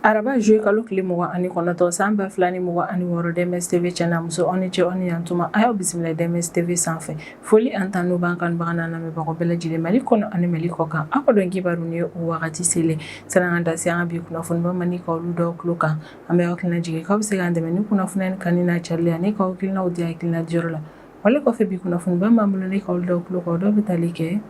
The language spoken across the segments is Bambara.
Araba juillet kalo tile 29 san 2026, DMS TV cɛ n'a muso, aw ni ce, aw ni yantuma. A y'aw bisimila DMS TV sanfɛ. Foli ani tanu b'an kanubaga n'an lamɛnbagaw bɛɛ lajɛlen, Mali kɔnɔ ani Mali kɔ kan. Aw ka dɔn kibaru ni o wagati selen sani an da se an ka bi kunnafoniba ma ni ka olu dɔw tulo kan, an bɛ aw hakilina jigin k'aw bɛ se k'an dɛmɛ ni kunnafoniya nin kanuni n'a carili ani k'aw hakilinaw di hakilina diyɔrɔ la. Wale kɔfɛ, bi kunnafoniba b'an bolo ni ka olu dɔw tulo kan, o dɔw bɛ tali kɛ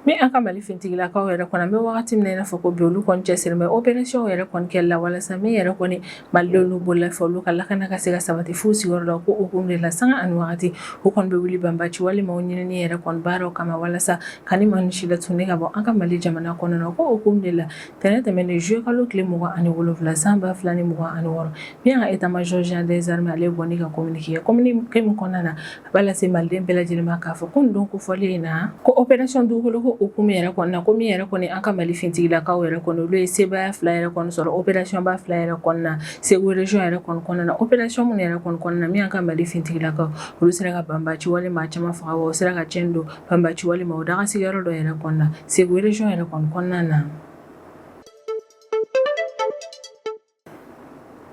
min an ka Mali finitigilakaw yɛrɛ kɔnɔ, an bɛ wagati min na i n'a fɔ ko bi, olu kɔni cɛsiri bɛ opération yɛrɛ kɔni kɛli la walasa min yɛrɛ kɔni Malidenw n'u bololafɛn, olu ka lakana ka se ka sabati f'u sigiyɔrɔ la. Ko hukumu de la, sanga ani wagati, u kɔni bɛ wuli banbaci walima ɲinini yɛrɛ kɔni baaraw kama walasa ka ni maa si latunu ka bɔ an ka Mali jamana kɔnɔ na. Ko hukumu de la, tɛnɛn tɛmɛnen juillet kalo tile 27 san 2026, min an ka état major général des armées, ale bɔ ni ka communiqué kɛ. Communiqué min kɔnɔna na, a b'a lase Maliden bɛɛ lajɛlen ma k'a fɔ ko nin don kofɔlen in na, ko opération dugukolo ko hukumu yɛrɛ kɔnɔna na, ko min yɛrɛ kɔni an ka Mali finitigilakaw yɛrɛ kɔni, olu ye sebaaya fila yɛrɛ kɔni sɔrɔ opération ba fila yɛrɛ kɔnɔna, Segu région yɛrɛ kɔni kɔnɔna na. Opération minnu yɛrɛ kɔni kɔnɔna na, min an ka Mali finitigilakaw, olu sera ka banbaci wale maa caman faga, wa u sera ka tiɲɛ don banbaci wale ma o daga sigiyɔrɔ dɔ yɛrɛ kɔnɔna, Segu région yɛrɛ kɔni kɔnɔna na.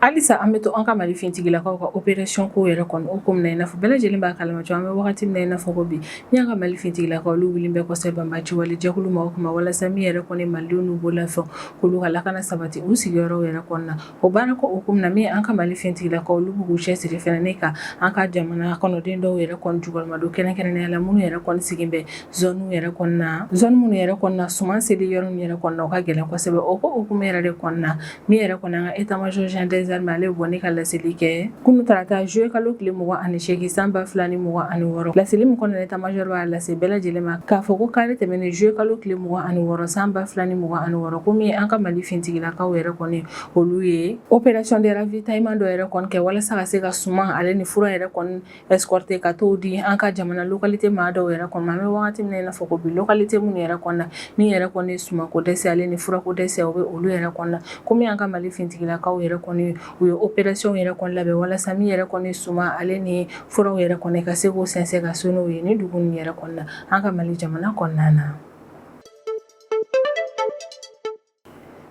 Halisa an bɛ to an ka Mali finitigilakaw ka opération ko yɛrɛ kɔni hukumu na. I n'a fɔ bɛɛ lajɛlen b'a kalama cogo, an bɛ wagati min na i n'a fɔ ko bi, min an ka Mali finitigilakaw, olu wulilen bɛ kosɛbɛ banbaci wale jɛkulu maaw kama walasa min yɛrɛ kɔni Malidenw n'u bololafɛnw, k'olu ka lakana sabati u sigiyɔrɔw yɛrɛ kɔnɔna. O baara ko hukumu na, min an ka Mali finitigilakaw, olu b'u cɛsiri fana ne ka an ka jamana kɔnɔden dɔw yɛrɛ kɔni jukɔrɔmadon, kɛrɛnkɛrɛnnenya la minnu yɛrɛ kɔni sigilen bɛ zone yɛrɛ kɔnɔna, zone minnu yɛrɛ kɔnɔna suman seli yɔrɔ min yɛrɛ kɔnɔna, o ka gɛlɛn kosɛbɛ. O ko hukumu yɛrɛ de kɔnɔna, min yɛrɛ kɔni an ka état major général des armées, ale bɔ ni ka laseli kɛ kunu tarata juillet kalo tile 28 san 2026. Laseli min kɔnɔna, état major b'a lase bɛɛ lajɛlen ma k'a fɔ ko kari tɛmɛnen juillet kalo tile 26 san 2026, ko min an ka Mali finitigilakaw yɛrɛ kɔni, olu ye opération de ravitaillement dɔ yɛrɛ kɔni kɛ walasa ka se ka suman ale ni fura yɛrɛ kɔni escorter ka t'o di an ka jamana localité maa dɔw yɛrɛ kɔnɔ. An bɛ wagati min na i n'a fɔ ko bi, localité minnu yɛrɛ kɔnɔna, min yɛrɛ kɔni sumanko dɛsɛ ale ni furako dɛsɛ, o bɛ olu yɛrɛ kɔnɔna, ko min an ka Mali finitigilakaw yɛrɛ kɔni, u ye opération yɛrɛ kɔni labɛn walasa min yɛrɛ kɔni suman ale ni furaw yɛrɛ kɔni ka se k'o sɛnsɛn ka se n'o ye ni dugu ninnu yɛrɛ kɔnɔna, an ka Mali jamana kɔnɔna na.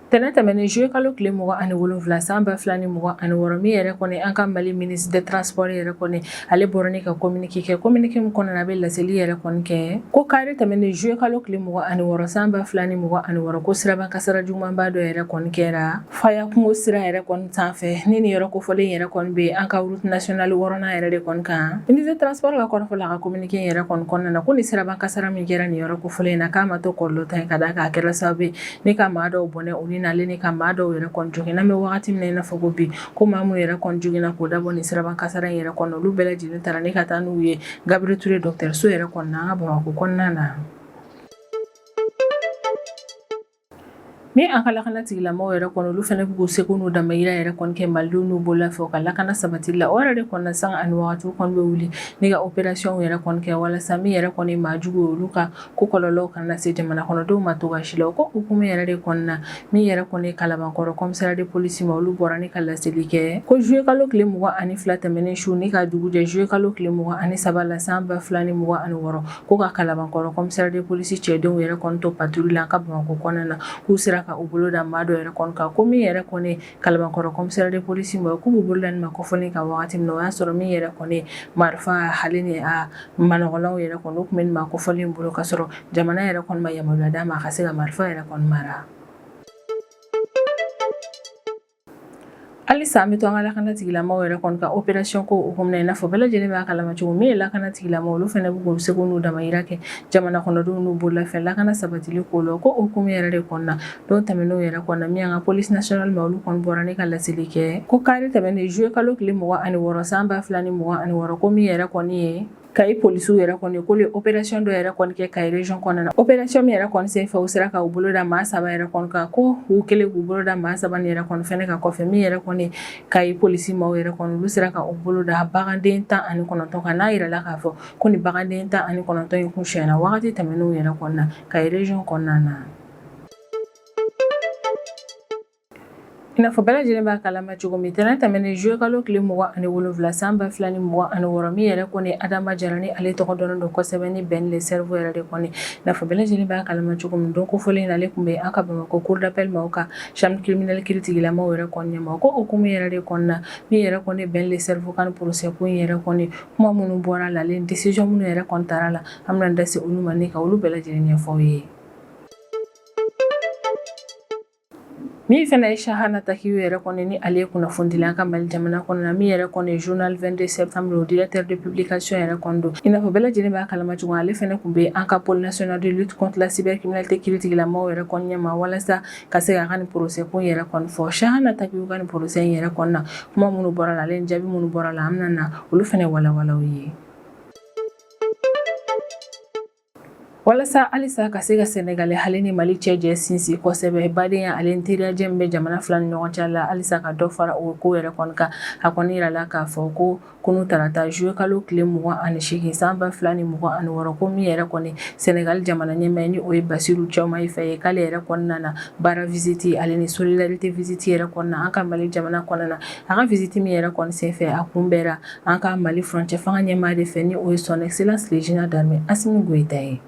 Tɛnɛn tɛmɛnen juillet kalo tile 27 san 2026, min yɛrɛ kɔni an ka Mali ministre des transports yɛrɛ kɔni, ale bɔra ni ka communiqué kɛ. Communiqué min kɔnɔna na, a bɛ laseli yɛrɛ kɔni kɛ ko kari tɛmɛnen juillet kalo tile 26 san 2026, ko siraba kasara jugumanba dɔ yɛrɛ kɔni kɛra Faya kungo sira yɛrɛ kɔni sanfɛ. Ni nin yɔrɔ kofɔlen yɛrɛ kɔni bɛ an ka route nationale wɔɔrɔnan yɛrɛ de kɔni kan. Ministre des transports ka kɔrɔfɔ la, a ka communiqué yɛrɛ kɔni kɔnɔna na, ko ni siraba kasara min kɛra nin yɔrɔ kofɔlen in na, k'a ma to kɔlɔlɔ ta ye, ka d'a kan a kɛra sababu ye ne ka maa dɔw bɔnɛ u ni na, ale ni ka maa dɔw yɛrɛ kɔni jogin. N'an bɛ wagati min na i n'a fɔ ko bi, ko maa minnu yɛrɛ kɔni joginna k'o dabɔ nin siraba kasara in yɛrɛ kɔnɔ, olu bɛɛ lajɛlen taara ne ka taa n'u ye Gabriel Touré dɔgɔtɔrɔso yɛrɛ kɔnɔna, an ka Bamakɔ kɔnɔna na. Min an ka lakana tigilamɔgɔw yɛrɛ kɔnɔ, olu fana b'u seko n'u damayira yɛrɛ kɔni kɛ Malidenw n'u bololafɛnw ka lakana sabati la. O yɛrɛ de kɔnɔna, sanga ani wagati kɔni bɛ wuli ni ka opération yɛrɛ kɔni kɛ walasa min yɛrɛ kɔni maa jugu ye, olu ka ko kɔlɔlɔw kana se jamana kɔnɔdenw ma cogoya si la. O ko hukumu yɛrɛ de kɔnɔna, min yɛrɛ kɔni Kalabankɔrɔ commissariat de police ma, olu bɔra ni ka laseli kɛ ko juillet kalo tile 22 tɛmɛnen su ni ka dugu jɛ juillet kalo tile 23 la san 2026, ko ka Kalabankɔrɔ commissariat de police cɛdenw yɛrɛ kɔni to patrouille la an ka Bamakɔ kɔnɔna na, k'u sera ka u bolo da maa dɔ yɛrɛ kɔni kan. Ko min yɛrɛ kɔni Kalabankɔrɔ commissariat de police ma, k'u b'u bolo da nin ma kofɔlen kan wagati min na, o y'a sɔrɔ min yɛrɛ kɔni marifa ale ni a manɔgɔlanw yɛrɛ kɔni, o tun bɛ nin maa kofɔlen bolo, ka sɔrɔ jamana yɛrɛ kɔni ma yamaruya d'a ma a ka se ka marifa yɛrɛ kɔni mara. Halisa an bɛ to an ka lakana tigilamɔgɔw yɛrɛ kɔni ka opération ko hukumu na. I n'a fɔ bɛɛ lajɛlen b'a kalama cogo min ye, lakana tigilamɔgɔw, olu fana bɛ k'u seko n'u damayira kɛ jamana kɔnɔdenw n'u bololafɛn lakana sabatili ko la. Ko hukumu yɛrɛ de kɔnɔna, don tɛmɛnenw yɛrɛ kɔnɔna, min an ka police nationale ma, olu kɔni bɔra ni ka laseli kɛ ko kari tɛmɛnen juillet kalo tile 26 san 2026, ko min yɛrɛ kɔni ye Kayi polisiw yɛrɛ kɔni, k'olu ye opération dɔ yɛrɛ kɔni kɛ Kayi région kɔnɔna na. Opération min yɛrɛ kɔni senfɛ, u sera ka u bolo da maa saba yɛrɛ kɔni kan. Ko u kɛlen k'u bolo da maa saba nin yɛrɛ kɔni fɛnɛ kan kɔfɛ, min yɛrɛ kɔni Kayi polisi maaw yɛrɛ kɔni, olu sera ka u bolo da baganden 19 kan. N'a yirala k'a fɔ ko nin baganden 19 in kun sonyɛna wagati tɛmɛnenw yɛrɛ kɔnɔna na, Kayi région kɔnɔna na. I n'a fɔ bɛɛ lajɛlen b'a kalama cogo min, tɛnɛn tɛmɛnen juillet kalo tile 27 san 2026, min yɛrɛ kɔni Adama Jara ni ale tɔgɔ dɔnnen don kosɛbɛ ni Ben le Cerveau yɛrɛ de kɔni, i n'a fɔ bɛɛ lajɛlen b'a kalama cogo min, don kofɔlen in ale tun bɛ an ka Bamakɔ cour d'appel maaw ka chambre criminelle kiritigilamaw yɛrɛ kɔni ɲɛma. Ko hukumu yɛrɛ de kɔnɔna, min yɛrɛ kɔni Ben le Cerveau ka procès ko in yɛrɛ kɔni, kuma minnu bɔra la, ale décision minnu yɛrɛ kɔni tara la, an bɛna da se olu ma ni ka olu bɛɛ lajɛlen ɲɛfɔ aw ye. Min fana ye Chahana Takiou yɛrɛ kɔni ni ale ye kunnafonidila an ka Mali jamana kɔnɔ na, min yɛrɛ kɔni ye journal 22 septembre o directeur de publication yɛrɛ kɔni don. I n'a fɔ bɛɛ lajɛlen b'a kalama cogo min, ale fana tun bɛ an ka pôle national de lutte contre la cybercriminalité kiritigilamaw yɛrɛ kɔni ɲɛma walasa ka se k'a ka nin procès ko in yɛrɛ kɔni fɔ. Chahana Takiou ka nin procès in yɛrɛ kɔni na, kuma minnu bɔra la, ale ni jaabi minnu bɔra la, an bɛna na olu fana walawala aw ye. Walasa halisa ka se ka Sɛnɛgali ale ni Mali cɛ jɛ sinsin kosɛbɛ, badenya ale ni teriyajɛ min bɛ jamana fila ni ɲɔgɔn cɛ la, halisa ka dɔ fara o ko yɛrɛ kɔni kan, a kɔni yirala k'a fɔ ko kunu tarata juillet kalo tile 28 san 2026, ko min yɛrɛ kɔni Sɛnɛgali jamana ɲɛmaa ni o ye Basiru Diomaye Faye ye, k'ale yɛrɛ kɔni nana baara visite ale ni solidarité visite yɛrɛ kɔni na an ka Mali jamana kɔnɔna na. A ka visite min yɛrɛ kɔni senfɛ, a kunbɛra an ka Mali furancɛ fanga ɲɛmaa de fɛ, ni o ye son excellence le général d'armée Assimi Goïta ye.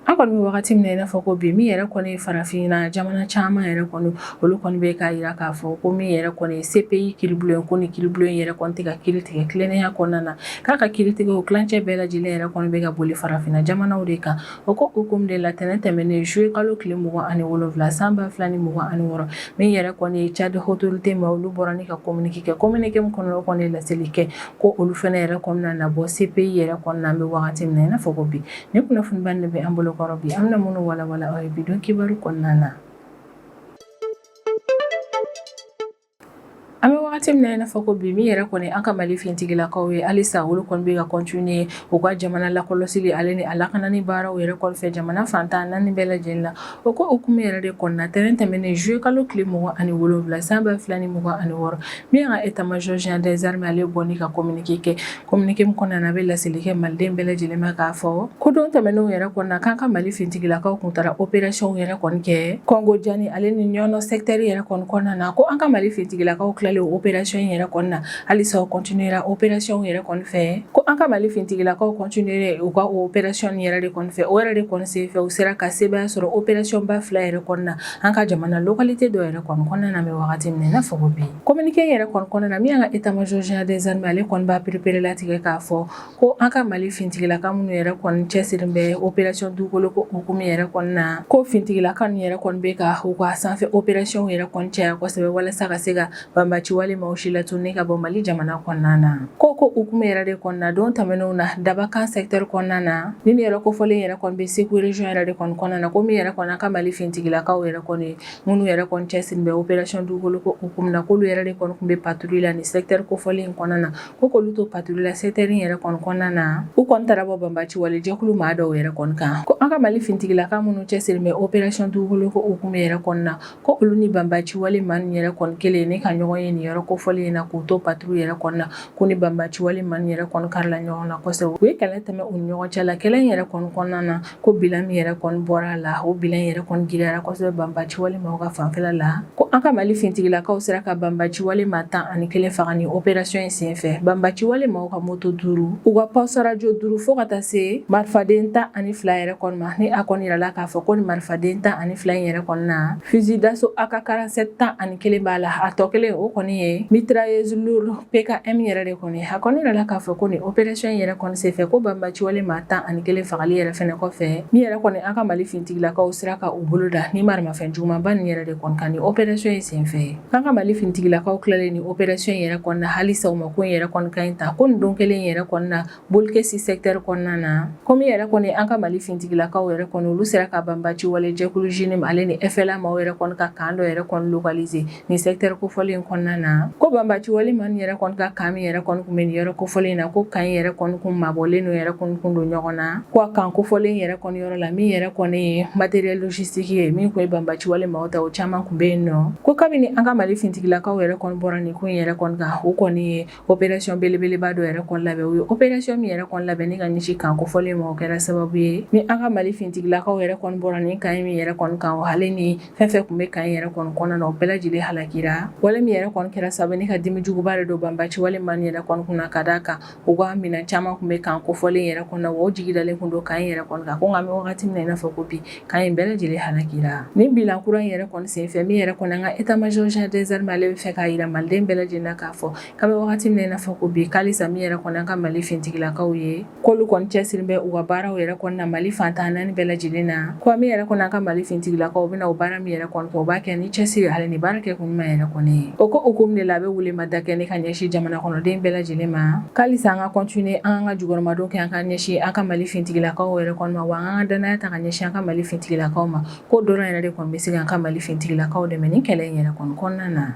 An kɔni bɛ wagati min na i n'a fɔ ko bi, min yɛrɛ kɔni ye farafinna jamana caman yɛrɛ kɔni, olu kɔni bɛ k'a jira k'a fɔ ko min yɛrɛ kɔni ye CPI kiiribulon ye, ko ni kiiribulon yɛrɛ kɔni tɛ ka kiiri tigɛ tilennenya kɔnɔna na, k'a ka kiiri tigɛ o tilancɛ bɛɛ lajɛlen yɛrɛ kɔni bɛ ka boli farafinna jamanaw de kan. O ko hukumu de la, tɛnɛn tɛmɛnen juillet kalo tile 27 san 2026, min yɛrɛ kɔni ye Tchad autorité ma, olu bɔra ni ka communiqué kɛ. Communiqué min kɔnɔ, o kɔni ye laseli kɛ ko olu fana yɛrɛ kɔni na bɔ CPI yɛrɛ kɔnɔna. An bɛ wagati min na i n'a fɔ ko bi, ni kunnafoniba de bɛ an bolo kɔrɔ bi, an bɛna minnu walawala aw ye bi don kibaru kɔnɔna na. An bɛ wagati min na i n'a fɔ ko bi, min yɛrɛ kɔni an ka Mali finitigilakaw ye, halisa olu kɔni bɛ ka continuer u ka jamana lakɔlɔsili ale ni a lakanani baaraw yɛrɛ kɔni fɛ jamana fan 14 bɛɛ lajɛlen na. O ko hukumu yɛrɛ de kɔnɔna, tɛnɛn tɛmɛnen juillet kalo tile 27 san 2026, min y'an ka état major général des armées, ale bɔ ni ka communiqué kɛ. Communiqué min kɔnɔna na, a bɛ laseli kɛ maliden bɛɛ lajɛlen ma k'a fɔ ko don tɛmɛnenw yɛrɛ kɔnɔna, k'an ka Mali finitigilakaw kun taara opération yɛrɛ kɔni kɛ Kɔngo Jani ale ni Ɲɔnɔ secteur yɛrɛ kɔni kɔnɔna na. Ko an ka Mali finitigilakaw tilalen opération yɛrɛ kɔni na, halisa u continuera opération yɛrɛ kɔni fɛ. Ko an ka Mali finitigilakaw continuera u ka opération yɛrɛ de kɔni fɛ. O yɛrɛ de kɔni senfɛ, u sera ka sebaaya sɔrɔ opération ba fila yɛrɛ kɔnɔna na an ka jamana localité dɔ yɛrɛ kɔni kɔnɔna na. Bɛ wagati min na i n'a fɔ ko bi, communiqué yɛrɛ kɔni kɔnɔna na, min y'an ka état major général des armées, ale kɔni b'a pereperelatigɛ k'a fɔ ko an ka Mali finitigilaka minnu yɛrɛ kɔni cɛsiri bɛ opération dugukolo ko hukumu yɛrɛ kɔni na, ko finitigilaka ninnu yɛrɛ kɔni bɛ ka u ka sanfɛ opération yɛrɛ kɔni caya kosɛbɛ walasa ka se ka banbaci wale maaw si latununi ka bɔ Mali jamana kɔnɔna na. Ko hukumu yɛrɛ de kɔnɔna na, don tɛmɛnenw na, Dabakan secteur kɔnɔna na, ni nin yɛrɛ kofɔlen yɛrɛ kɔni bɛ Segu région yɛrɛ de kɔni kɔnɔna na, ko min yɛrɛ kɔni an ka Mali finitigilakaw yɛrɛ kɔni minnu yɛrɛ kɔni cɛsiri bɛ opération dugukolo ko hukumu na, k'olu yɛrɛ de kɔni tun bɛ patrouille la nin secteur kofɔlen in kɔnɔna na. Ko k'olu to patrouille la secteur in yɛrɛ kɔni kɔnɔna na, u kɔni taara bɔ banbaci wale jɛkulu maa dɔw yɛrɛ kɔni kan. Ko an ka Mali finitigilaka minnu cɛsiri bɛ opération dugukolo ko hukumu yɛrɛ kɔnɔna na, ko olu ni banbaci wale maa ninnu yɛrɛ kɔni kelen ni ka ɲɔgɔn ye nin yɔrɔ kofɔlen in na k'u to patrouille yɛrɛ kɔnɔna na, ko ni banbaci wale maa ninnu yɛrɛ kɔni karila ɲɔgɔn na kosɛbɛ, u ye kɛlɛ tɛmɛ u ni ɲɔgɔn cɛ la. Kɛlɛ in yɛrɛ kɔni kɔnɔna na, ko bilan min yɛrɛ kɔni bɔra a la, o bilan yɛrɛ kɔni girinyara kosɛbɛ banbaci wale maaw ka fanfɛla la. Ko an ka Mali finitigilakaw sera ka banbaci wale maa 11 faga ni opération in senfɛ, banbaci wale maaw ka moto duuru, u ka poste radio duuru, fo ka taa se marifaden 12 yɛrɛ kɔni ma. Ni a kɔni yirala k'a fɔ ko ni marifaden 12 in yɛrɛ kɔni na, fusil d'assaut AK-47 11 b'a la, a tɔ kelen o kɔni ye mitrailleuse lourde PKM yɛrɛ de kɔni. A kɔni yirala k'a fɔ ko ni opération in yɛrɛ kɔni senfɛ, ko banbaci wale maa 11 fagali yɛrɛ fɛnɛ kɔfɛ, min yɛrɛ kɔni an ka Mali finitigilakaw sera ka u bolo da ni maramafɛn jugumanba nin yɛrɛ de kɔni kan ni opération in senfɛ. K'an ka Mali finitigilakaw tilalen ni opération in yɛrɛ kɔni na, halisa u ma ko in yɛrɛ kɔni ka ɲi ta. Ko nin don kelen yɛrɛ kɔni na, Boulkessi secteur kɔnɔna na, ko min yɛrɛ kɔni an ka Mali finitigilakaw yɛrɛ kɔni, olu sera ka banbaci wale jɛkulu JNIM ale ni FLA maaw yɛrɛ kɔni ka camp dɔ yɛrɛ kɔni localiser ni secteur kofɔlen in kɔnɔna na. na, ko banbaci wale maa yɛrɛ kɔni ka camp min yɛrɛ kɔni kun bɛ nin yɔrɔ kofɔlen in na, ko camp in yɛrɛ kɔni kun mabɔlen don yɛrɛ kɔni kun don ɲɔgɔn na, ko a camp kofɔlen yɛrɛ kɔni yɔrɔ la, min yɛrɛ kɔni ye matériel logistique ye, min kun ye banbaci wale maaw ta, o caman kun bɛ yen nɔ. Ko kabini an ka Mali finitigilakaw yɛrɛ kɔni bɔra nin ko in yɛrɛ kɔni kan, o kɔni ye opération belebeleba dɔ yɛrɛ kɔni labɛn. U ye opération min yɛrɛ kɔni labɛn ni ka ɲɛsin camp kofɔlen ma, o kɛra sababu ye ni an ka Mali finitigilakaw yɛrɛ kɔni bɔra nin camp min yɛrɛ kɔni kan, o hali ni fɛn fɛn tun bɛ camp yɛrɛ kɔni kɔnɔna na, o bɛɛ lajɛlen halakira. Wale min yɛrɛ kɔni kɛra sababu ni ka dimi juguba de don banbaci wale maa yɛrɛ kɔni kunna, ka d'a kan u ka minɛn caman tun bɛ camp kofɔlen yɛrɛ kɔnɔ, o jigi dalen tun don camp yɛrɛ kɔni kan. Ko nka an bɛ wagati min na i n'a fɔ ko bi, camp in bɛɛ lajɛlen halakira. Nin bilan kura in yɛrɛ kɔni senfɛ, min yɛrɛ kɔni an ka état-major général des armées, ale bɛ fɛ k'a jira maliden bɛɛ lajɛlen na k'a fɔ k'an bɛ wagati min na i n'a fɔ ko bi, k'alisa min yɛrɛ kɔni an ka Mali finitigilakaw ye, k'olu kɔni cɛsiri bɛ u ka baaraw yɛrɛ kɔni na Mali fan 14 bɛɛ lajɛlen na. Ko min yɛrɛ kɔni an ka Mali finitigilakaw bɛna o baara min yɛrɛ kɔni kɛ, u b'a kɛ ni cɛsiri ale ni baara kɛ kun ɲuman yɛrɛ kɔni ye. O ko hukumu de la, a bɛ welemada kɛ ni ka ɲɛsin jamana kɔnɔden bɛɛ lajɛlen ma, k'alisa an ka continuer an ka jukɔrɔmadon kɛ an ka ɲɛsin an ka Mali finitigilakaw yɛrɛ kɔni ma, wa an ka danaya ta ka ɲɛsin an ka Mali finitigilakaw ma, k'o dɔrɔn yɛrɛ de kɔni bɛ se k'an ka Mali finitigilakaw dɛmɛ ni kɛlɛ in yɛrɛ kɔni kɔnɔna na.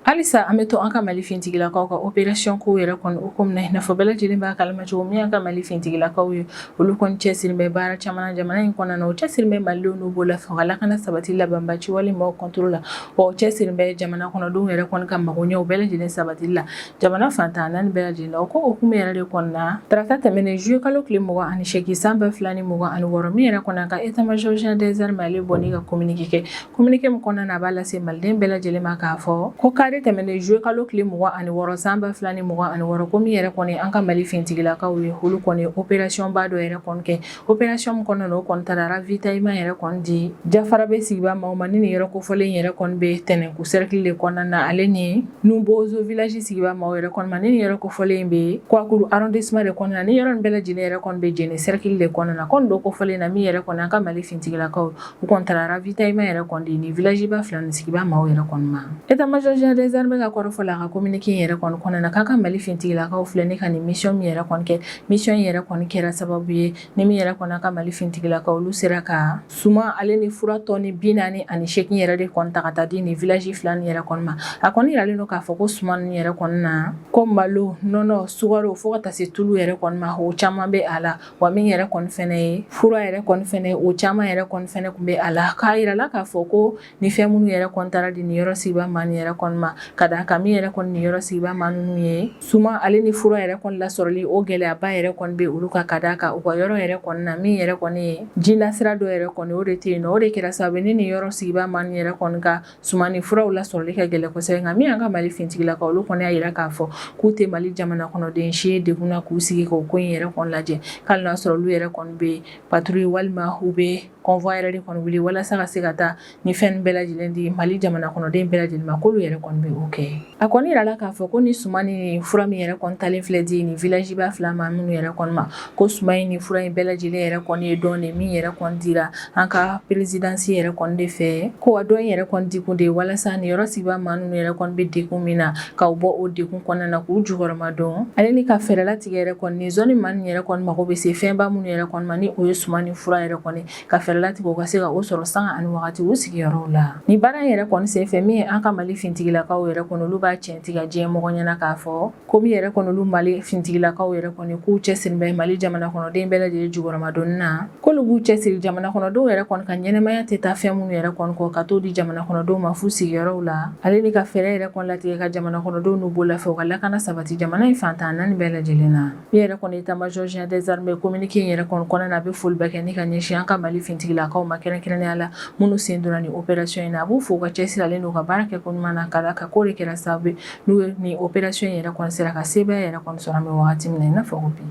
Halisa an bɛ to an ka Mali finitigilakaw ka opération kow yɛrɛ kɔni hukumu na. I n'a fɔ bɛɛ lajɛlen b'a kalama cogo min, an ka Mali finitigilakaw ye, olu kɔni cɛsiri bɛ baara caman na jamana in kɔnɔna na. O cɛsiri bɛ malidenw n'u bolo fɛ ka lakana sabati la banbaci wale maaw contre la, wa o cɛsiri bɛ jamana kɔnɔdenw yɛrɛ kɔni ka magoɲɛw bɛɛ lajɛlen sabati la jamana fan 14 bɛɛ lajɛlen na. O ko hukumu yɛrɛ de kɔnɔna na, tarata tɛmɛnen juillet kalo tile 28 san 2026, min yɛrɛ kɔni an ka état-major général des armées, ale bɔ ni ka communiqué kɛ. Communiqué min kɔnɔna na, a b'a lase maliden bɛɛ lajɛlen ma k'a fɔ ko kari tɛmɛnen juillet kalo tile 26 san 2026, ko min yɛrɛ kɔni an ka Mali finitigilakaw ye, olu kɔni opération ba dɔ yɛrɛ kɔni kɛ. Opération min kɔnɔna na, o kɔni taara ravitaillement yɛrɛ kɔni di Jafarabe sigibaa maaw ma, ni nin yɔrɔ kofɔlen yɛrɛ kɔni bɛ Tɛnɛnku cercle de kɔnɔna na, ale ni Nubozo village sigibaa maaw yɛrɛ kɔni ma, ni nin yɔrɔ kofɔlen bɛ Kouakourou arrondissement de kɔnɔna na, ni yɔrɔ nin bɛɛ lajɛlen yɛrɛ kɔni bɛ Jɛnɛ cercle de kɔnɔna na. Ko nin don kofɔlen na, min yɛrɛ kɔni an ka Mali finitigilakaw, u kɔni taara ravitaillement yɛrɛ kɔni di nin village ba fila nin sigibaa maaw yɛrɛ kɔni ma. État-major général des armées ka kɔrɔfɔ la, a ka communiqué in yɛrɛ kɔni kɔnɔna na, k'a ka Mali finitigilakaw filɛ ni ka nin mission min yɛrɛ kɔni kɛ, mission in yɛrɛ kɔni kɛra sababu ye ni min yɛrɛ kɔni an ka Mali finitigilakaw, olu sera ka suman ale ni fura tɔni 48 yɛrɛ de kɔni ta ka taa di nin village fila nin yɛrɛ kɔni ma. A kɔni yiralen don k'a fɔ ko suman ninnu yɛrɛ kɔni na, ko malo, nɔnɔ, sukaro, fo ka taa se tulu yɛrɛ kɔni ma, o caman bɛ a la. Wa min yɛrɛ kɔni fɛnɛ ye fura yɛrɛ kɔni fɛnɛ, o caman yɛrɛ kɔni fɛnɛ tun bɛ a la. K'a yirala k'a fɔ ko ni fɛn minnu yɛrɛ kɔni taara di nin yɔrɔ sigibaa maa nin yɛrɛ kɔni ma, ka d'a kan min yɛrɛ kɔni nin yɔrɔ sigibaa maa ninnu ye, suman ale ni fura yɛrɛ kɔni lasɔrɔli, o gɛlɛyaba yɛrɛ kɔni bɛ olu kan, ka d'a kan u ka yɔrɔ yɛrɛ kɔni na, min yɛrɛ kɔni ye jinasira dɔ yɛrɛ kɔni, o de tɛ yen nɔ. O de kɛra sababu ni nin yɔrɔ sigibaa maa nin yɛrɛ kɔni ka suman ni furaw lasɔrɔli ka gɛlɛn kosɛbɛ. Nka min y'an ka Mali finitigilakaw, olu kɔni y'a jira k'a fɔ k'u tɛ Mali jamana kɔnɔden si ye degun na k'u sigi k'o ko in yɛrɛ kɔni lajɛ, k'ale n'a sɔrɔ olu yɛrɛ kɔni bɛ patrouille walima u bɛ convoi yɛrɛ de kɔni wuli walasa ka se ka taa ni fɛn bɛɛ lajɛlen di Mali jamana kɔnɔden bɛɛ lajɛlen ma, k'olu yɛrɛ kɔni bɛ o kɛ. A kɔni yirala k'a fɔ ko ni suman ni fura min yɛrɛ kɔni talen filɛ di nin village ba fila ma minnu yɛrɛ kɔni ma, ko suman in ni fura in bɛɛ lajɛlen yɛrɛ kɔni ye don de min yɛrɛ kɔni dira an ka présidence yɛrɛ kɔni de fɛ, ko wa don in yɛrɛ kɔni dikun de ye walasa nin yɔrɔ sigibaa maa ninnu yɛrɛ kɔni bɛ degun min na, ka bɔ o degun kɔnɔna na k'u jukɔrɔma don, ale ni ka fɛɛrɛ latigɛ yɛrɛ kɔni nin zone maa ninnu yɛrɛ kɔni mago bɛ se fɛnba minnu yɛrɛ kɔni ma, ni o ye suman ni fura yɛrɛ kɔni, ka fɛɛrɛ latigɛ u ka se ka o sɔrɔ sanga ani wagati u sigiyɔrɔw la. Nin baara in yɛrɛ kɔni senfɛ, min ye an ka Mali finitigilakaw yɛrɛ kɔni, olu b'a tiɲɛtigiya diɲɛ mɔgɔ ɲɛna k'a fɔ ko min yɛrɛ kɔni olu Mali finitigilakaw yɛrɛ kɔni, k'u cɛsiri bɛ Mali jamana kɔnɔden bɛɛ lajɛlen jukɔrɔmadonni na, k'olu b'u cɛsiri jamana kɔnɔdenw yɛrɛ kɔni ka ɲɛnamaya tɛ taa fɛn minnu yɛrɛ kɔni kɔ, ka t'o di jamana kɔnɔdenw ma f'u sigiyɔrɔw la, ale ni ka fɛɛrɛ yɛrɛ kɔni latigɛ ka jamana kɔnɔdenw n'u bolo fɛ u ka lakana sabati jamana in fan 14 bɛɛ lajɛlen na. Min yɛrɛ kɔni état-major général des armées, communiqué in yɛrɛ kɔni kɔnɔna na, a bɛ foli bɛɛ kɛ ni ka ɲɛsin an ka Mali finitigilakaw ma, kɛrɛnkɛrɛnnenya la minnu sen donna nin opération in na. A b'u fo u ka cɛsiri ale n'u ka baara kɛ ko ɲuman na, ka d'a kan k'o de kɛra sababu ye n'u ye nin opération in yɛrɛ kɔni sera ka sebaaya yɛrɛ kɔni sɔrɔ an bɛ wagati min na i n'a fɔ ko bi.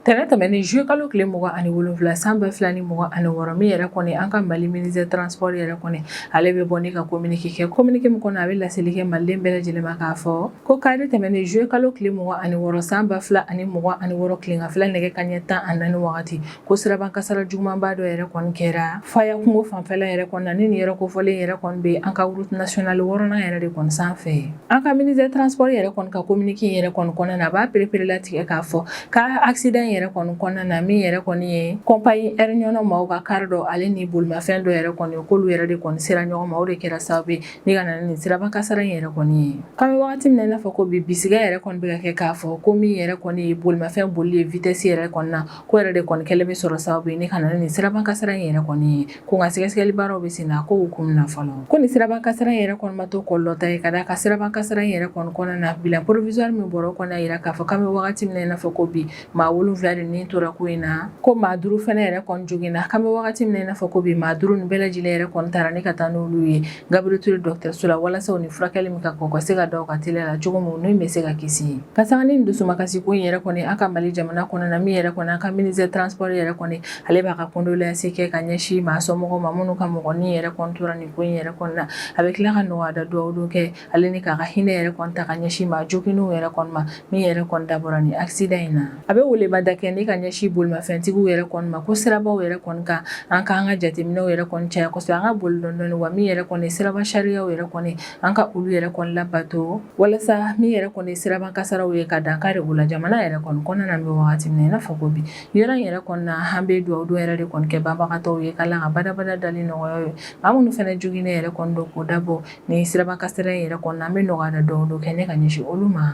Tɛnɛn tɛmɛnen juillet kalo tile 27 san 2026, min yɛrɛ kɔni an ka Mali ministre transport yɛrɛ kɔni, ale bɛ bɔ ni ka communiqué kɛ. Communiqué min kɔnɔ, a bɛ laseli kɛ maliden bɛɛ lajɛlen ma k'a fɔ ko kari tɛmɛnen juillet kalo tile 26 san 2026, tileganfɛla nɛgɛ kanɲɛ 14 wagati, ko siraban kasara jugumanba dɔ yɛrɛ kɔni kɛra Faya kungo fanfɛla yɛrɛ kɔni na, ni nin yɔrɔ kofɔlen yɛrɛ kɔni bɛ an ka route nationale wɔɔrɔnan yɛrɛ de kɔni sanfɛ. An ka ministre transport yɛrɛ kɔni ka communiqué yɛrɛ kɔni kɔnɔna na, a b'a pereperelatigɛ k'a fɔ k'a accident yɛrɛ kɔni kɔnɔna na, min yɛrɛ kɔni ye compagnie Air Ɲɔnɔ maaw ka car dɔ ale ni bolimafɛn dɔ yɛrɛ kɔni, k'olu yɛrɛ de kɔni sera ɲɔgɔn ma, o de kɛra sababu ye ni ka na ni siraba kasara in yɛrɛ kɔni ye. K'an bɛ wagati min na i n'a fɔ ko bi, bisigiya yɛrɛ kɔni bɛ ka kɛ k'a fɔ ko min yɛrɛ kɔni ye bolimafɛn boli ye vitesse yɛrɛ kɔni na, ko yɛrɛ de kɔni kɛlen bɛ sɔrɔ sababu ye ni ka na ni siraba kasara in yɛrɛ kɔni ye. Ko nka sɛgɛsɛgɛli baaraw bɛ sen na ko hukumu na fɔlɔ. Ko nin siraba kasara in yɛrɛ kɔni ma to kɔlɔlɔ ta ye, ka d'a kan siraba kasara in yɛrɛ kɔni kɔnɔna na, bilan provisoire min bɔra o kɔni y'a jira k'a fɔ k'an bɛ wagati min na i n'a fɔ ko bi, maa 7 de ni tora ko in na, ko maa 5 fana yɛrɛ kɔni joginna. K'an bɛ wagati min na i n'a fɔ ko bi, maa 5 nin bɛɛ lajɛlen yɛrɛ kɔni taara ni ka taa n'olu ye Gabriel Touré dɔgɔtɔrɔso la, walasa u ni furakɛli min ka kan, u ka se ka da u ka teliya la cogo min n'u bɛ se ka kisi. Ka sanga ni dusumakasi ko in yɛrɛ kɔni an ka Mali jamana kɔnɔna na, min yɛrɛ kɔni an ka ministre transport yɛrɛ kɔni, ale b'a ka condoléance kɛ ka ɲɛsin maa somɔgɔw ma minnu ka mɔgɔ ni yɛrɛ kɔni tora nin ko in yɛrɛ kɔni na. A bɛ tila ka nɔgɔya da dugawu don kɛ ale ni k'a ka hinɛ yɛrɛ kɔni ta ka ɲɛsin maa joginnenw yɛrɛ kɔni ma, min yɛrɛ kɔni dabɔra ni accident in na. A bɛ welemada kɛ ni ka ɲɛsin bolimafɛntigiw yɛrɛ kɔni ma, ko sirabaw yɛrɛ kɔni kan, an k'an ka jateminɛw yɛrɛ kɔni caya kosɛbɛ, an ka boli dɔɔni dɔɔni, wa min yɛrɛ kɔni siraba sariyaw yɛrɛ kɔni, an ka olu yɛrɛ kɔni labato, walasa min yɛrɛ kɔni siraba kasaraw ye ka dankari o la jamana yɛrɛ kɔni kɔnɔna na. Bɛ wagati min na i n'a fɔ ko bi, yɔrɔ in yɛrɛ kɔni na, an bɛ dugawu don yɛrɛ de kɔni kɛ banbagatɔw ye, k'Ala ka badabada dali nɔgɔya ye. Maa minnu fana joginnen yɛrɛ kɔni don k'o dabɔ ni siraba kasara in yɛrɛ kɔni na, an bɛ nɔgɔya da dugawu don kɛ ne ka ɲɛsin olu ma.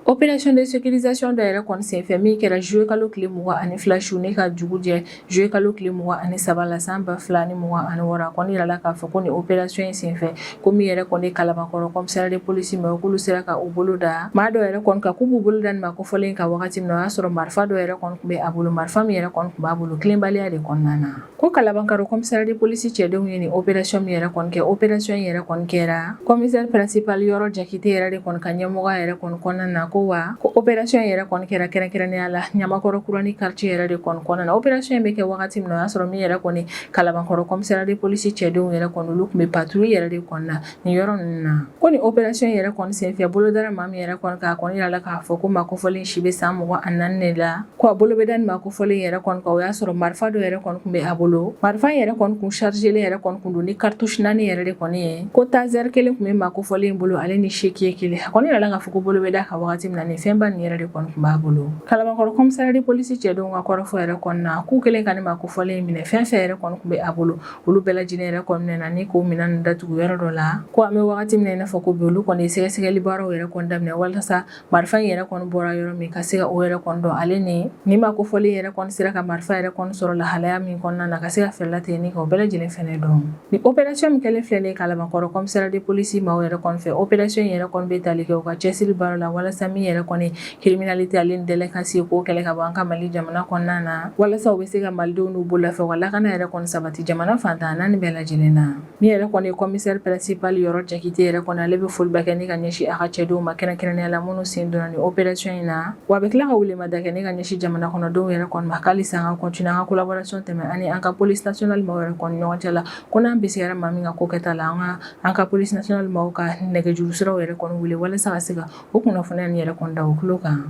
Opération de sécurisation dɔ yɛrɛ kɔni senfɛ min kɛra juillet kalo tile 22 su ne ka dugu jɛ juillet kalo tile 23 la san 2026, a kɔni yirala k'a fɔ ko nin opération in senfɛ, ko min yɛrɛ kɔni Kalabankɔrɔ commissariat de police ma, k'olu sera ka u bolo da maa dɔ yɛrɛ kɔni kan. K'u b'u bolo da nin maa kofɔlen kan wagati min na, o y'a sɔrɔ marifa dɔ yɛrɛ kɔni tun bɛ a bolo, marifa min yɛrɛ kɔni tun b'a bolo tilenbaliya de kɔnɔna na. Ko Kalabankɔrɔ commissariat de police cɛdenw ye nin opération min yɛrɛ kɔni kɛ, opération in yɛrɛ kɔni kɛra commissaire principal Yɔrɔ Jakite yɛrɛ de kɔni ka ɲɛmɔgɔya yɛrɛ kɔni kɔnɔna na. Ko wa ko opération in yɛrɛ kɔni kɛra kɛrɛnkɛrɛnnenya la Ɲamakɔrɔ Kurani quartier yɛrɛ de kɔni kɔnɔna na. Opération in bɛ kɛ wagati min na, o y'a sɔrɔ min yɛrɛ kɔni Kalabankɔrɔ commissariat de police cɛdenw yɛrɛ kɔni, olu tun bɛ patrouille yɛrɛ de kɔni na nin yɔrɔ ninnu na. Ko nin opération yɛrɛ kɔni senfɛ, bolo dara maa min yɛrɛ kɔni kan, a kɔni yirala k'a fɔ ko maa kofɔlen si bɛ san 24 de la. Ko a bolo bɛ da nin maa kofɔlen yɛrɛ kɔni kan, o y'a sɔrɔ marifa dɔ yɛrɛ kɔni tun bɛ a bolo. Marifa in yɛrɛ kɔni kun chargelen yɛrɛ kɔni kun don ni cartouche 4 yɛrɛ de kɔni ye. Ko taser kelen tun bɛ maa kofɔlen bolo, ale ni chéquier kelen. A kɔni yirala k'a fɔ ko bolo bɛ da kan wagati min na, nin fɛnba nin yɛrɛ de kɔni tun b'a bolo. Kalabankɔrɔ commissariat de police cɛdenw ka kɔrɔfɔ yɛrɛ kɔni na, k'u kɛlen ka nin maa kofɔlen minɛ, fɛn fɛn yɛrɛ kɔni tun bɛ a bolo, olu bɛɛ lajɛlen yɛrɛ kɔni minɛna ni k'o minɛn ninnu datugu yɔrɔ dɔ la. Ko an bɛ wagati min na i n'a fɔ ko bi, olu kɔni ye sɛgɛsɛgɛli baaraw yɛrɛ kɔni daminɛ walasa marifa in yɛrɛ kɔni bɔra yɔrɔ min, ka se ka o yɛrɛ kɔni dɔn, ale ni nin maa kofɔlen yɛrɛ kɔni sera ka marifa yɛrɛ kɔni sɔrɔ lahalaya min kɔnɔna na, ka se ka fɛɛrɛ latigɛ ni ka o bɛɛ lajɛlen fɛnɛ dɔn. Ni opération min kɛlen filɛ nin ye Kalabankɔrɔ commissariat de police maaw yɛrɛ kɔni fɛ, opération in yɛrɛ kɔni bɛ tali kɛ u ka cɛsiri baara la, walasa min yɛrɛ kɔni criminalité ale ni délinquance ye, k'o kɛlɛ ka bɔ an ka Mali jamana kɔnɔna na, walasa u bɛ se ka malidenw n'u bololafɛnw ka lakana yɛrɛ kɔni sabati jamana fan 14 bɛɛ lajɛlen na. Min yɛrɛ kɔni ye commissaire principal Yɔrɔ Jakite yɛrɛ kɔni, ale bɛ foliba kɛ ni ka ɲɛsin a ka cɛdenw ma, kɛrɛnkɛrɛnnenya la minnu sen donna ni opération in na. Wa a bɛ tila ka welemada kɛ ni ka ɲɛsin jamana kɔnɔdenw yɛrɛ kɔni ma, k'alisa an ka continuer an ka collaboration tɛmɛ ani an ka police nationale maaw yɛrɛ kɔni ɲɔgɔn cɛ la. Ko n'an bisigiyara maa min ka ko kɛta la, an ka police nationale maaw ka nɛgɛjuru siraw yɛrɛ kɔni wele, walasa ka se ka o kunnafoniya nin yɛrɛ kɔni da o tulo kan.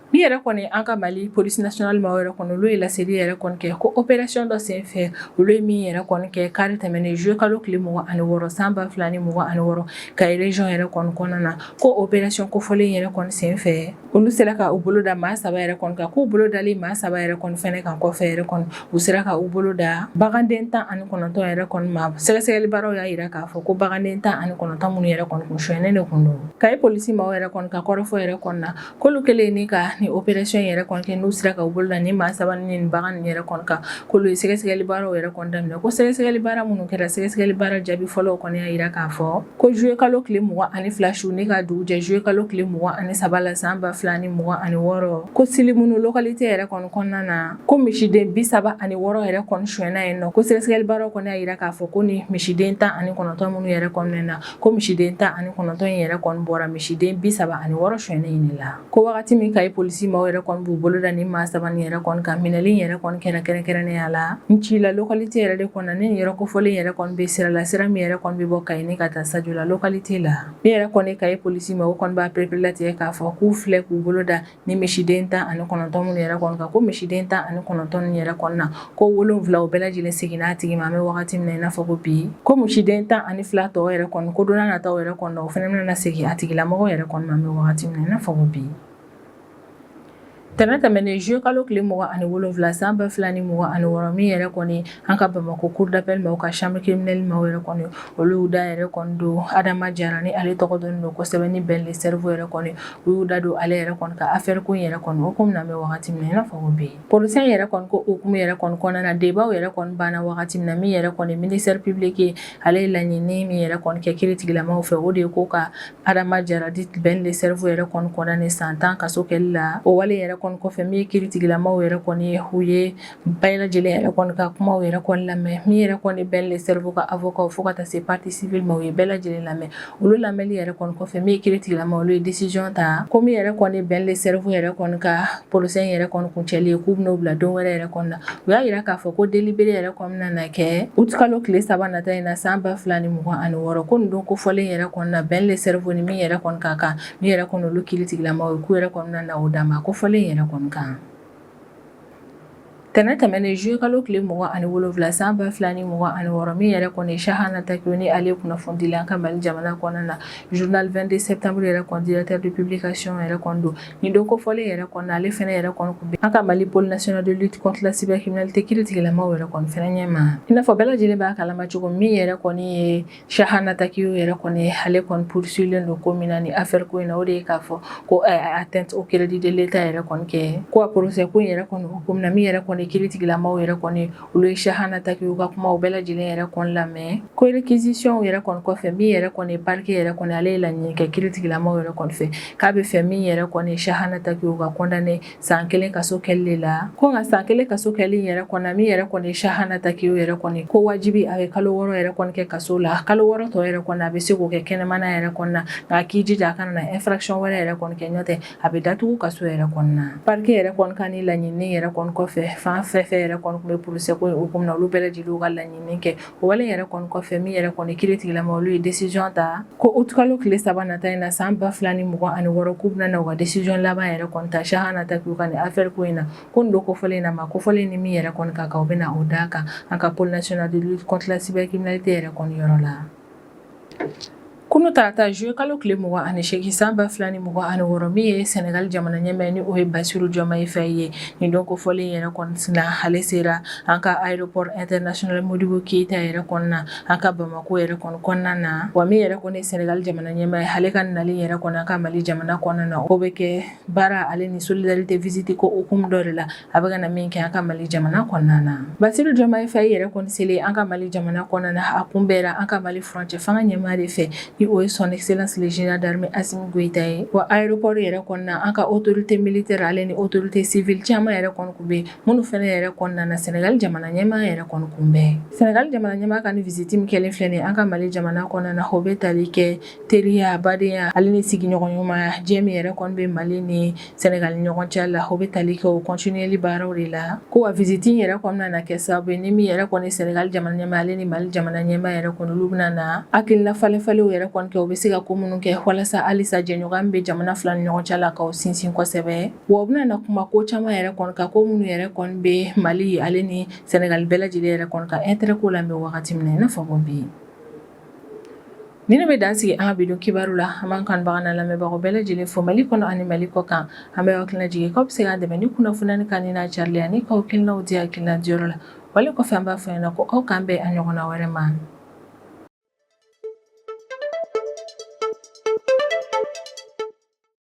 Min yɛrɛ kɔni an ka Mali police nationale maaw yɛrɛ kɔni, olu ye laseli yɛrɛ kɔni kɛ ko opération dɔ senfɛ, olu ye min yɛrɛ kɔni kɛ kari tɛmɛnen juillet kalo tile 26 san 2026, Kayi région yɛrɛ kɔni kɔnɔna na. Ko opération kofɔlen yɛrɛ kɔni senfɛ, olu sera ka u bolo da maa 3 yɛrɛ kɔni kan. K'u bolo dalen maa 3 yɛrɛ kɔni fɛnɛ kan kɔfɛ yɛrɛ kɔni, u sera ka u bolo da baganden 19 yɛrɛ kɔni ma. Sɛgɛsɛgɛli baaraw y'a jira k'a fɔ ko baganden 19 minnu yɛrɛ kɔni kun sonyɛnen de kun don. Kayi polisi maaw yɛrɛ kɔni ka kɔrɔfɔ yɛrɛ kɔni na, k'olu kɛlen ni ka ni opération yɛrɛ kɔni kɛ, n'u sera ka u bolo da ni maa 3 ni nin bagan nin yɛrɛ kɔni kan, k'olu ye sɛgɛsɛgɛli baaraw yɛrɛ kɔni daminɛ. Ko sɛgɛsɛgɛli baara minnu kɛra, sɛgɛsɛgɛli baara jaabi fɔlɔw kɔni y'a jira k'a fɔ ko juillet kalo tile 22 su ni ka dugu jɛ juillet kalo tile 23 la san 2026, ko Silimunu localité yɛrɛ kɔni kɔnɔna na, ko misiden 36 yɛrɛ kɔni sonyɛna yen nɔ. Ko sɛgɛsɛgɛli baaraw kɔni y'a jira k'a fɔ ko ni misiden 19 minnu yɛrɛ kɔni minɛna, ko misiden 19 in yɛrɛ kɔni bɔra misiden 36 sonyɛnen in de la. Ko wagati min Kayi polisi maaw yɛrɛ kɔni b'u bolo da ni maa 3 nin yɛrɛ kɔni kan, minɛli yɛrɛ kɔni kɛra kɛrɛnkɛrɛnnenya la Ncila localité yɛrɛ de kɔnɔ, ni nin yɔrɔ kofɔlen yɛrɛ kɔni bɛ sira la, sira min yɛrɛ kɔni bɛ bɔ Kayi ni ka taa Sajola localité la. Min yɛrɛ kɔni Kayi polisi maaw kɔni b'a pereperelatigɛ k'a fɔ k'u filɛ k'u bolo da ni misiden 19 minnu yɛrɛ kɔni kan, ko misiden 19 nin yɛrɛ kɔni na, ko 7 o bɛɛ lajɛlen seginna a tigi ma an bɛ wagati min na i n'a fɔ ko bi. Ko misiden 12 tɔ yɛrɛ kɔni, ko don n'a nataw yɛrɛ kɔni na, o fana bɛna segin a tigilamɔgɔ yɛrɛ kɔni ma an bɛ wagati min na i n'a fɔ ko bi. Tɛnɛn tɛmɛnen juillet kalo tile 27 san 2026, min yɛrɛ kɔni an ka Bamakɔ cour d'appel maaw ka chambre criminelle maaw yɛrɛ kɔni, olu y'u da yɛrɛ kɔni don Adama Jara, ni ale tɔgɔ dɔnnen don kosɛbɛ ni Ben le Cerveau yɛrɛ kɔni, u y'u da don ale yɛrɛ kɔni ka affaire ko in yɛrɛ kɔni o hukumu na. An bɛ wagati min na i n'a fɔ ko bi, procès yɛrɛ kɔni ko hukumu yɛrɛ kɔni kɔnɔna na, débat yɛrɛ kɔni banna wagati min na, min yɛrɛ kɔni ministère public ye, ale ye laɲini min yɛrɛ kɔni kɛ kiiritigilamaw fɛ, o de ye ko ka Adama Jara dit Ben le Cerveau yɛrɛ kɔni condamné san 10 kaso kɛli la. O wale yɛrɛ kɔni kɔfɛ, min ye kiiritigilamaw yɛrɛ kɔni ye, u ye bɛɛ lajɛlen yɛrɛ kɔni ka kumaw yɛrɛ kɔni lamɛn. Min yɛrɛ kɔni Ben le Cerveau ka avocat fo ka taa se partie civile ma, u ye bɛɛ lajɛlen lamɛn. Olu lamɛnli yɛrɛ kɔni kɔfɛ, min ye kiiritigilamaw, olu ye décision ta ko min yɛrɛ kɔni Ben le Cerveau yɛrɛ kɔni ka procès yɛrɛ kɔni kuncɛli ye, k'u bɛn'o bila don wɛrɛ yɛrɛ kɔni na. U y'a jira k'a fɔ ko délibéré yɛrɛ kɔni bɛna na kɛ août kalo tile 3 nata in na san 2026. Ko nin don kofɔlen yɛrɛ kɔni na, Ben le Cerveau ni min yɛrɛ kɔni ka kan, min yɛrɛ kɔni olu kiiritigilamaw ye, k'u yɛrɛ kɔni bɛna na o d'a ma kofɔlen yɛrɛ kɔni kan. Tɛnɛn tɛmɛnen juillet kalo tile 27 san 2026, min yɛrɛ kɔni Chahana Takiou, ni ale kunnafonidila an ka Mali jamana kɔnɔna na, journal 22 septembre yɛrɛ kɔni directeur de publication yɛrɛ kɔni don, nin don kofɔlen yɛrɛ kɔni ale fɛnɛ yɛrɛ kɔni kun bɛ an ka Mali pôle national de lutte contre la cybercriminalité kiiritigilamaw yɛrɛ kɔni fɛnɛ ɲɛma. I n'a fɔ bɛɛ lajɛlen b'a kalama cogo min yɛrɛ kɔni ye Chahana Takiou yɛrɛ kɔni, ale kɔni poursuivilen don ko min na ni affaire ko in na, o de ye k'a fɔ ko atteinte au crédit de l'État yɛrɛ kɔni kɛ. Ko a procès ko in yɛrɛ kɔni hukumu na, min yɛrɛ kɔni kiiritigilamaw yɛrɛ kɔni, olu ye Chahana Takiou ka kumaw bɛɛ lajɛlen yɛrɛ kɔni lamɛn. Ko réquisition yɛrɛ kɔni kɔfɛ, min yɛrɛ kɔni parquet yɛrɛ kɔni, ale ye laɲini kɛ kiiritigilamaw yɛrɛ kɔni fɛ k'a bɛ fɛ min yɛrɛ kɔni Chahana Takiou ka condamné san 1 kaso kɛli de la. Ko nka san 1 kaso kɛli yɛrɛ kɔni, min yɛrɛ kɔni Chahana Takiou yɛrɛ kɔni, ko wajibi a bɛ kalo 6 yɛrɛ kɔni kɛ kaso la. Kalo 6 tɔ yɛrɛ kɔni, a bɛ se k'o kɛ kɛnɛmana yɛrɛ kɔni na, nka k'i jija a kana na infraction wɛrɛ yɛrɛ kɔni kɛ, n'o tɛ a bɛ datugu kaso yɛrɛ kɔni na. Parquet yɛrɛ kɔni ka ni laɲini yɛrɛ kɔni kɔfɛ, fan fɛn fɛn yɛrɛ kɔni tun bɛ procès ko in hukumu na, olu bɛɛ lajɛlen ka laɲini kɛ. O wale yɛrɛ kɔni kɔfɛ, min yɛrɛ kɔni kiiritigilama, olu ye décision ta ko août kalo tile 3 nata in na san 2026, k'u bɛna na u ka décision laban yɛrɛ kɔni ta Chahana Takiou ka nin affaire ko in na. Ko nin don kofɔlen in na, maa kofɔlen ni min yɛrɛ kɔni ka kan, u bɛna o d'a kan an ka pôle national de lutte contre la cybercriminalité yɛrɛ kɔni yɔrɔ la. Kunu tarata juillet kalo tile 28 san 2026, min ye Senegal jamana ɲɛmaa ni o ye Bassirou Diomaye Faye ye, nin don kofɔlen yɛrɛ kɔni na, ale sera an ka aéroport international Modibo Keita yɛrɛ kɔni na, an ka Bamako yɛrɛ kɔni kɔnɔna na. Wa min yɛrɛ kɔni Senegal jamana ɲɛmaa ye, ale ka nali yɛrɛ kɔni an ka Mali jamana kɔnɔna na, o bɛ kɛ baara ale ni solidarité visite ko hukumu dɔ de la, a bɛ ka na min kɛ an ka Mali jamana kɔnɔna na. Bassirou Diomaye Faye yɛrɛ kɔni selen an ka Mali jamana kɔnɔna na, a kunbɛra an ka Mali furancɛ fanga ɲɛmaa de fɛ, ni o ye son excellence le général d'armée Assimi Goïta ye. Wa aéroport yɛrɛ kɔnɔna na, an ka autorité militaire ale ni autorité civile caman yɛrɛ kɔni kun bɛ, minnu fɛnɛ yɛrɛ kɔnɔna na Senegal jamana ɲɛmaa yɛrɛ kɔni kunbɛn. Senegal jamana ɲɛmaa ka ni visite min kɛlen filɛ nin ye an ka Mali jamana kɔnɔna na, o bɛ tali kɛ teriya, badenya ale ni sigiɲɔgɔn ɲumanya jɛ min yɛrɛ kɔni bɛ Mali ni Senegal ni ɲɔgɔn cɛ la, o bɛ tali kɛ o continueli baaraw de la. Ko wa visite in yɛrɛ kɔni na kɛ sababu ye ni min yɛrɛ kɔni Senegal jamana ɲɛmaa ale ni Mali jamana ɲɛmaa yɛrɛ kɔni, olu bɛna na hakilina falen falenw yɛrɛ kɔni kɛ, u bɛ se ka ko minnu kɛ walasa halisa jɛɲɔgɔnya min bɛ jamana fila ni ɲɔgɔn cɛ la, k'o sinsin kosɛbɛ. Wa u bɛna na kuma ko caman yɛrɛ kɔni kan, ko minnu yɛrɛ kɔni bɛ Mali ale ni Senegal bɛɛ lajɛlen yɛrɛ kɔni ka intérêt ko la. An bɛ wagati min na i n'a fɔ ko bi, nin bɛ dan sigi an ka bi don kibaru la. An b'an kanubaga n'a lamɛnbagaw bɛɛ lajɛlen fo Mali kɔnɔ ani Mali kɔ kan. An bɛ hakilina jigin k'aw bɛ se k'an dɛmɛ ni kunnafoni ka ni n'a carili ani k'aw hakilinaw di hakilina diyɔrɔ la. Wale kɔfɛ, an b'a fɔ ɲɛna ko aw k'an bɛn a ɲɔgɔnna wɛrɛ ma.